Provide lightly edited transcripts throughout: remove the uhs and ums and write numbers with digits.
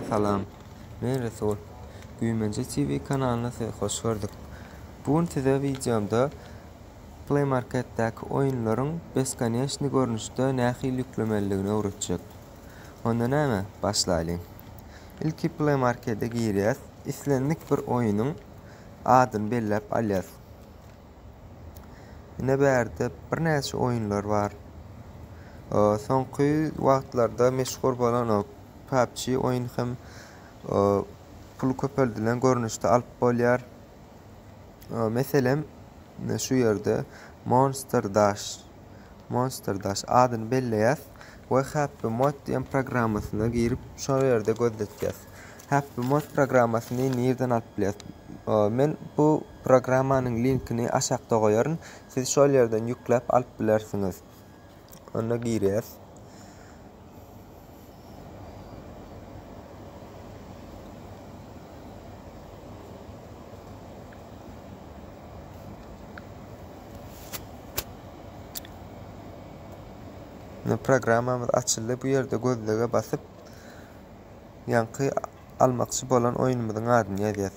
Hemmäňize salam. Men Resul. Güýmenje TV kanalyna sizi hoş gördük. Bu gün size wideomda Play Marketdäki oýunlaryň beskoneçnyý görnüşde nähili ýüklemelidigini öwretjek. Onda näme, başlaýlyň. Ilki Play Markete girýäs, islendik bir oýunyň adyny belläp alýas. Ine bärde birnäçe oýunlar bar. Soňky wagtlarda meşhur bolan PUBG oýny hem pul köpeldilen görnüşde alyp bolýar. Meselem, şu ýerde Monster Dash Monster Dash adyny belleýäs we Happy Mod diýen programmasyna girip şol ýerde gözletýäs. Happy Mod programmasyny nirden alyp bilýäs? Men bu programmanyň linkini aşakda goýaryn. Siz şol ýerden ýükläp alyp bilersiňiz. Onda girýäs. Ine programmamyz açyldy. Bu ýerde gözlege basyp, ýaňky almakçy bolan oýnumyzyň adyny ýazýas.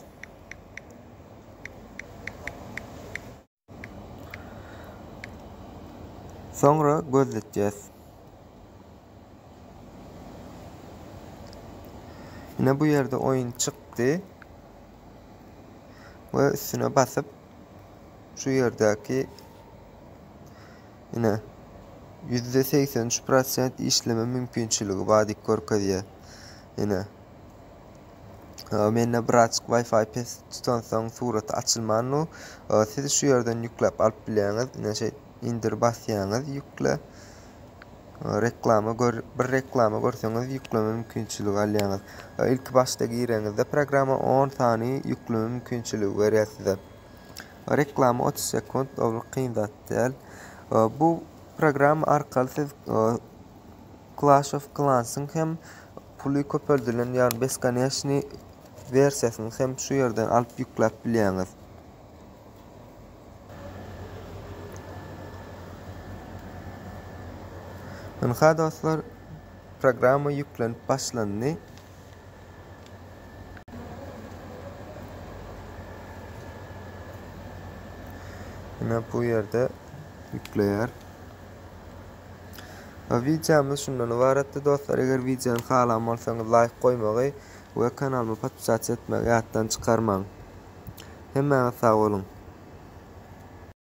Soňra gözletýäs. Ine bu ýerde oýun çykdy. We üstüne basyp şu ýerdäki ine %83 prosent işleme mümkinçiligi bar diýip görkezýär. Ine. Mende birazjyk Wi-Fi pes tutansoň suraty açylmandy. Siz şu ýerden ýükläp alyp bilýäňiz. Ine şeý indir basýaňyz ýükle. Reklama gör bir reklama görseňiz ýükleme mümkinçiligi alýaňyz. Ilki başda gireňizde programma 10 sany ýükleme mümkinçiligi berýär size. Reklama 30 sekunt ol kyn zat däl. Bu programma arkaly siz Clash of Clans-yň hem puly köpeldilen ýagny beskoneçnyý wersiýasyny hem şu ýerden alyp ýükläp bilýäňiz. Ynha dostlar programma ýüklenip başlandy. Ine bu ýerde ýükleýär. Wideomyz şundan ybaratdy dostlar eger wideony halan bolsaňyz laýk goýmagy we kanalyma podpisasiýa etmegi ýatdan çykarmaň. Hemmäňiz sag boluň.